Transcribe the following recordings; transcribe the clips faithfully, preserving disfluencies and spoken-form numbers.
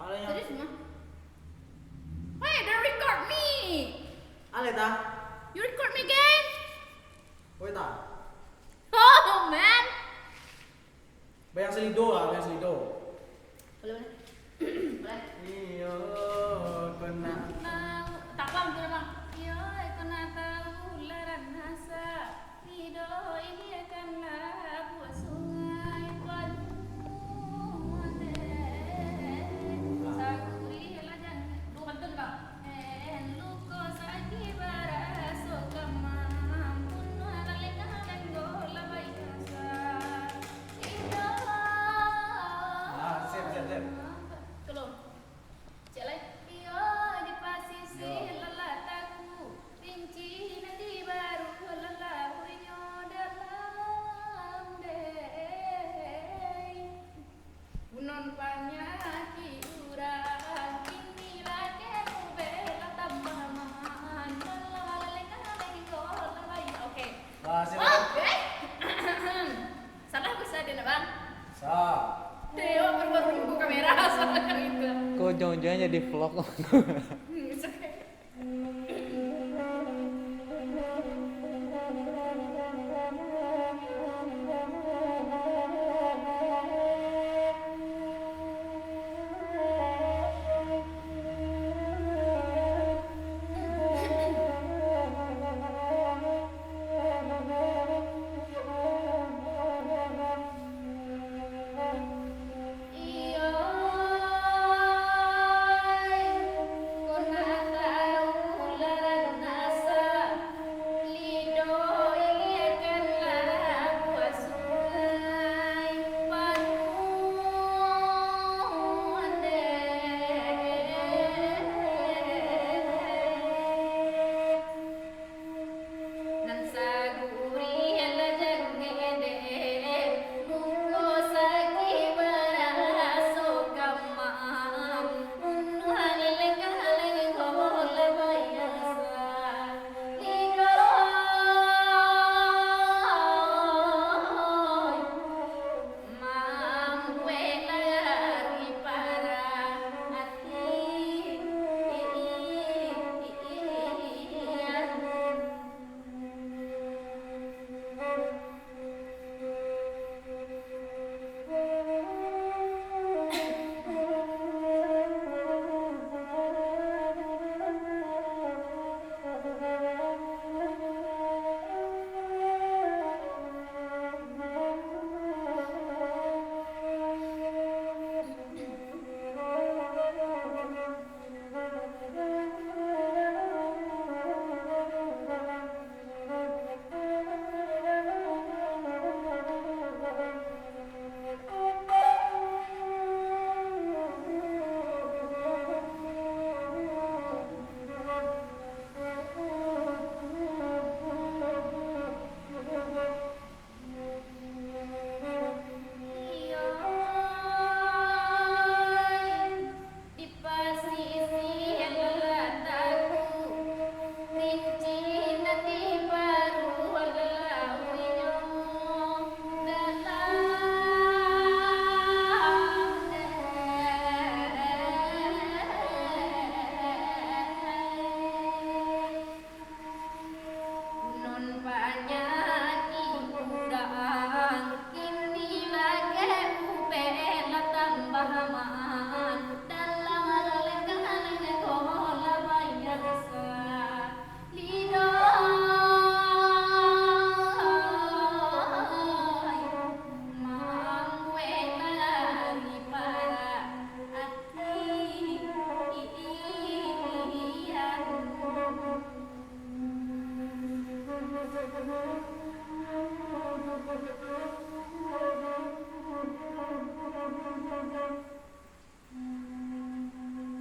Serius mah? Hey, don't record me. Aleta. You record me again? Weta. Oh man. Bayang salido lah, bayang salido. Boleh, boleh. Boleh. Iyo, kena. Tahu, tak paham tu memang. Iyo, kena tahu laran asa. Lido ini akanlah buah sungai panuh deh. Sagurih lah jan-, dua pantun, Bang. Eh, luko sakik baraso kamam, bunuah lalengah lenggo lah baiasa. Lido. Ah, sip, sip, sip. Tolong. Cek lai. Iyo, di pasisih lalataku, rinci nan di baruah lalaunyo dalam deh. Bunon panyakik urang, kini laki ubek lah tambah mahan, dalam lalengah lenggo lah bayi. Oke. Wah, siap. Oke. Salah bisa dia, Bang? Sa. Tengok baru-baru buka kamera, salah itu. Kok ujung-ujungnya jadi vlog? Hmm, it's okay. Nan sagurih lah jan ngedek, luko sakik baraso kamam, bunuah lalengah lenggo lah baiasa. Lido, mambuek lari parah ati. Di pasisih lalataku, rinci nan di paruah lalauinyo dalam deh. Bunon panyakik urang, kini laki ubek lah tambah maan, dalam lengkah lengkah lah baiasa. Lido, mambuek lari parah ati.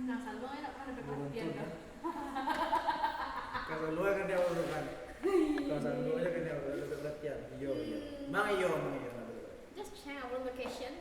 Nah, saluang enak pernah dapat perhatian, kan? Ka saluang kan dia urut, kan? Ka saluang aja kan dia urut, dapat perhatian. Iyo, iyo. Mang iyo, mang iyo, nak dapat. Just chill on vacation.